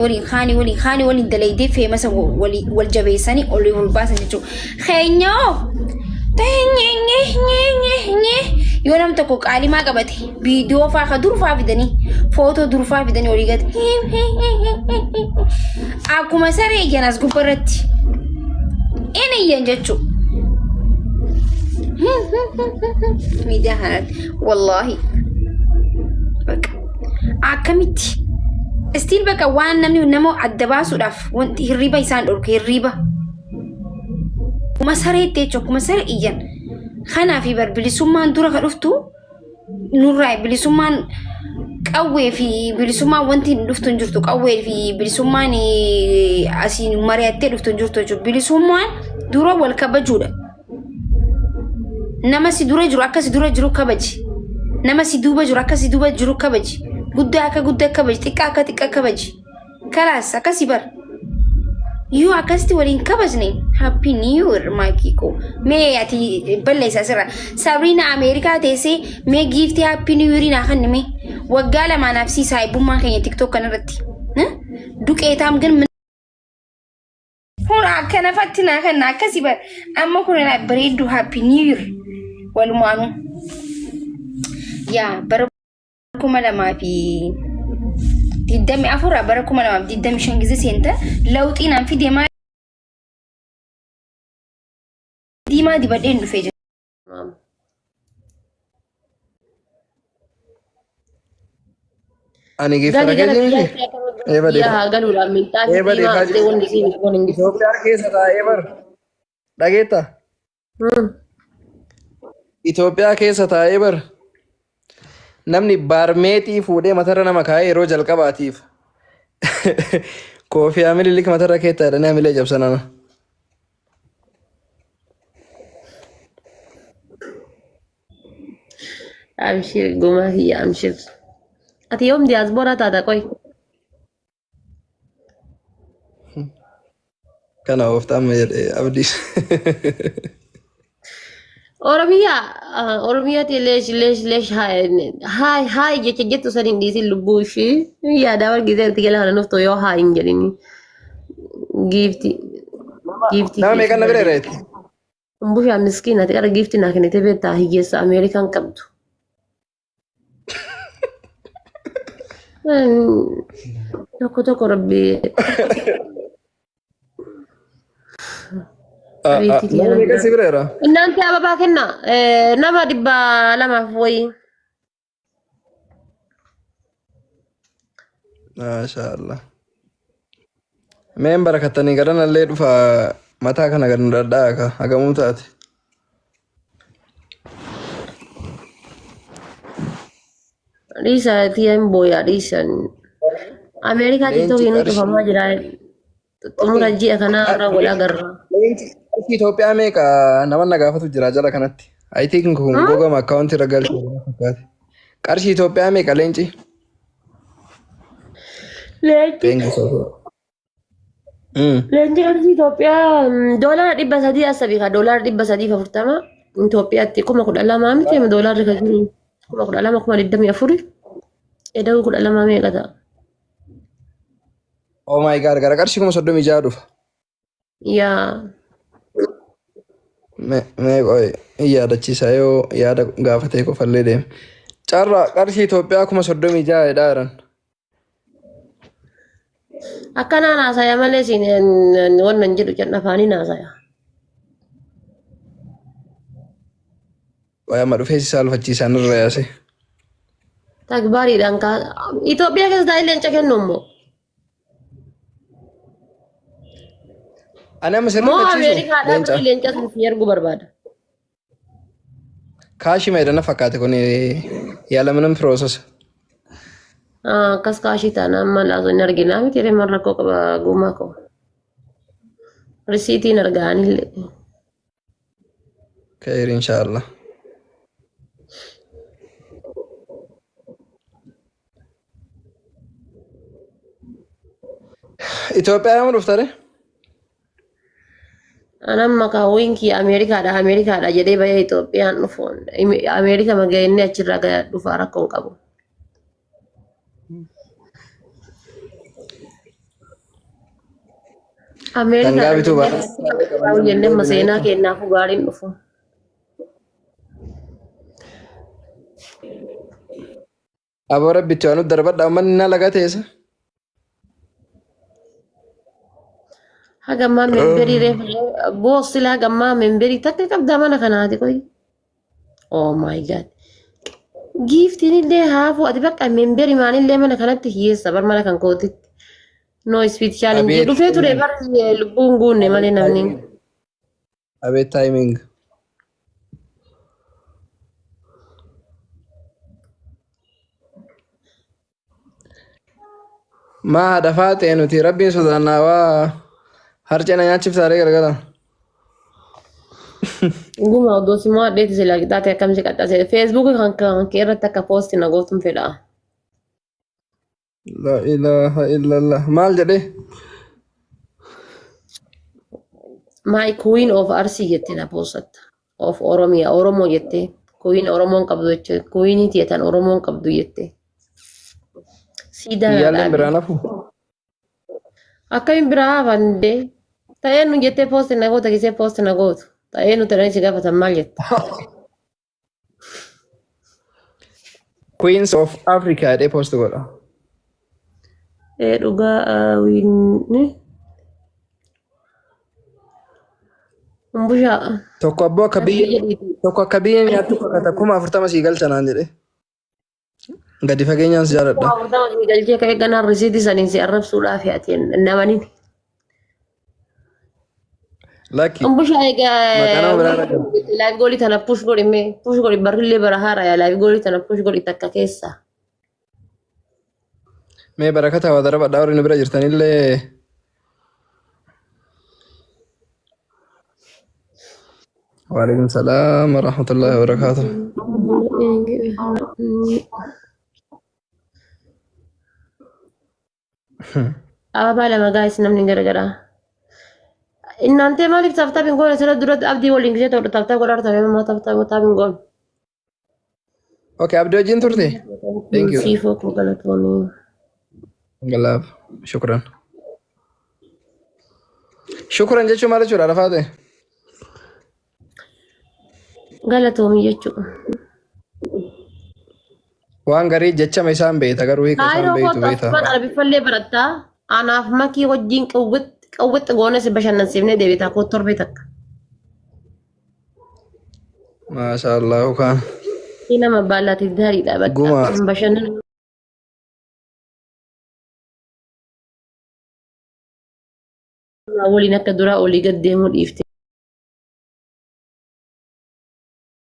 Waliin kaanii waliin kaanii waliin dalaydee feemasa walii wal jabeessanii olii ol baasan jechuudha. Keenyaa yoo nam tokko qaalimaa qabate viidiyoo faa ka durfaa fidanii footoo durfaa fidanii olii gadi akkuma saree iyyan as gubbarratti in iyyan jechuudha. Miidiyaa kanatti wallaahi. Bakka akkamitti istiin bakka waan namni nama adda baasuudhaaf wanti hirriba isaan dhorke hirriba. Akkuma sareetti jechuudha akkuma saree iyyan. Kanaaf bar bilisummaan dura ka dhuftu nurraa bilisummaan qawwee fi bilisummaan wanti hin dhuftu hin jirtu qawwee fi bilisummaan asiin mari'attee dhuftu hin jirtu jechuudha. Bilisummaan dura wal kabajuudha. Nama si dura jiru akka si dura jiru kabaji. Nama si duuba jiru akka si duuba jiru kabaji. Guddaa akka guddaa kabaji. Xiqqaa akka xiqqaa kabaji. Kalaas akkasii bar. Yoo akkasitti waliin kabajne happy new year maakii koo. Mee ati balleessa asirra. Sabriina Ameerikaa teessee mee giiftii happy new year naa kenni mee. Waggaa lamaanaaf sii saayibummaa keenya tiktok kanarratti. Duqeetaam gan Kun akkana fatti naa kenna akkasi bar amma kun naa bareeddu happy new year walumaanuu. Yaa bara 2024 bara 2025 gize seenta lawxii naan fide maal diimaa dibadheen dhufee jira. Ani geeffara Gali gara keessa miti. biyyaatti akka Eeba biyya deefa. haa galuudhaan minxaafii Eeba diimaa deefaa aftee wanni isiin hin hin jirtu. Itoophiyaa keessa taa'ee bar. Dhageetta. Itoophiyaa keessa taa'ee bar. Namni baarmeexii fuudhee matarra nama kaa'ee yeroo jalqabaatiif. Koofiyaa mililik matarra keetta jedhanii hamilee cabsan ana. Amshir gumaa kiyya amshir. Ati yoom diyaasbooraa taata qoy? Kana oofta amma jedhe abdiis. Oromiyaa Oromiyaatti leesh leesh leesh haay haay jecha jettu san hin dhiisin lubbuu ishii yaadaa wargizee itti gala kana nuftu yoo haay hin jedhini giifti giifti Nama meeqan na bira irra jetti? Umbushaa miskiin ati qara giifti naa kennite beektaa hiyyeessa Ameerikaan qabdu. Tokko tokko rabbi Abiitti Nama meeqan si bira jira? Innaanti ababaa kenna nama 200f wayii. Maasha Allah. Meen barakattanii garanallee dhufa mataa kana gad nu dhadhaa ka hagamuu taate. Dhiisa tiyan booyaa dhiisan. Ameerikaa Leenci tiktookiin qarshii. cufamaa jira. Xumura ji'a kanaa irra wal agarra. Leenci qarshii Itoophiyaa meeqa nama na gaafatu jira jala kanatti. I think kun gogama akkaawuntii irra galchee fakkaate. Qarshii Itoophiyaa meeqa leenci? Leenci Thank you so much. Leenci qarshii Itoophiyaa doolaara 300 asabi ka doolaara 340 Itoophiyaatti 12,000 miti amma doolaarri ka jiru 12,000 24,000 eda'uu 12 meeqa ta'a? Oh my god gara qarshii 36,000 dhufa. Yaa Mee mee qoy hin yaadachiisa yoo yaada gaafatee qofallee deeme. Carraa qarshii Itoophiyaa 36,000 jedhaa jiran. Akkanaan haasaya malee siin wannan jedhu jedhan afaaniin haasaya. Qoy amma dhufee si saalfachiisaan irra yaase. Takbaariidhaan kaa Itoophiyaa keessa taa'ee leenca kennu immoo. Ani amma Moo sirriifachiisu Ameerikaadhaa leenca. birrii leenca sun si erguu barbaada. Kaashii maydana fakkaate kun yaalamanam piroosesa. Akkas kaashii taanaan maal haasoo hin arginaa miti reema rakkoo qaba gumaa koo. Risiitiin argaanillee. Khayr inshallah. Itoophiyaa yoom dhufta ree? Anan maqaa winkii Ameerikaadha Ameerikaadha jedhee bahee Itoophiyaan dhufu. Ameerika maga'inni achirraa gara dhufaa rakkoo hin qabu. Ameerikaa Sangaa bituu baata. jennee amma seenaa kennaafuu gaariin dhufu. Aboo rabbitti waan nutti darbadha uummanni na laga teessa. Hagammaa memberii reefu boosila hagammaa memberii takka qabdaa mana kanaati qoy. Oh my god. Giiftiin illee haafuu ati bakka memberii maanillee mana kanatti hiyyeessa bar mana kan kootitti. No speed challenge Abeet. dhufee ture bar lubbuun guunne malee namni. Abeet timing. Maa haadha faaxee nuti rabbiin sodaannaa waa harcee na nyaachiftaaree gargara. Dhuguma odoo simoo addeetti silaa qixaate akkam si qaxxase. Feesbuukii kan kan kee irratti akka poosti na gootuun fedha. La ilaha illallah. Maal jedhee? My queen of Arsii jettee na poostatta. Of Oromiyaa Oromoo jettee. Queen Oromoon qabdu jechuudha. Queenii tiyatan Oromoon qabdu jettee. Siidaa na Biyyaalleen dhaabi. biraan hafu. Akkamiin biraa hafan dee? Ta'ee nu jettee poosti na goota gisee poosti na gootu. Ta'ee nu ta'anii si gaafatan maal jetta? Queens of Africa jedhee post godha. Ee dhugaa wiinni. Umbushaa. Tokko abboo akka biyya tokko akka biyya nyaattu kakata 40,000 sii galcha naan jedhe. Gadi fageenyaan si jaaladha. 40,000 sii galchee ka'ee ganaan risiitii saniin si arrabsuudhaaf ati namaniin. Lakki. Umbushaa egaa Maqaa nama biraa irra qaba. laayif goolii tana push godhi mee push godhi barrillee bara haaraa yaa laayif goolii tana push godhi takka keessa. Mee barakata waa darabadhaa warri nu bira jirtanillee. Waalaikum salaam wa rahmatullahi wa barakaatuh. Ababaa lama gaayis namni garagaraa. Innaantee maaliif taaftaaf hin goone sana duratti abdii waliin gisee ta'udha taaftaaf godhaa turte ammoo taaftaaf taaf hin goone. Okay, abdii wajjin turte? Thank you. Siifoo koo galatoomii. Galaaf. Shukran. Shukran jechuun maal jechuudha lafaa ta'e? Galatoomii jechuudha. Waan garii jechama isaan beekta garuu hiika isaan Kaayiroo beektu kootu beekta. afaan arabiffallee barattaa anaaf makii wajjin qawwixxi goone si bashannansiifnee deebitaa koo torbee takka. Maasha Allah kaan. Inni nama baalaatiif gaariidha bakka. Gumaa. Bashannana waliin akka duraa olii gad deemuu dhiifte.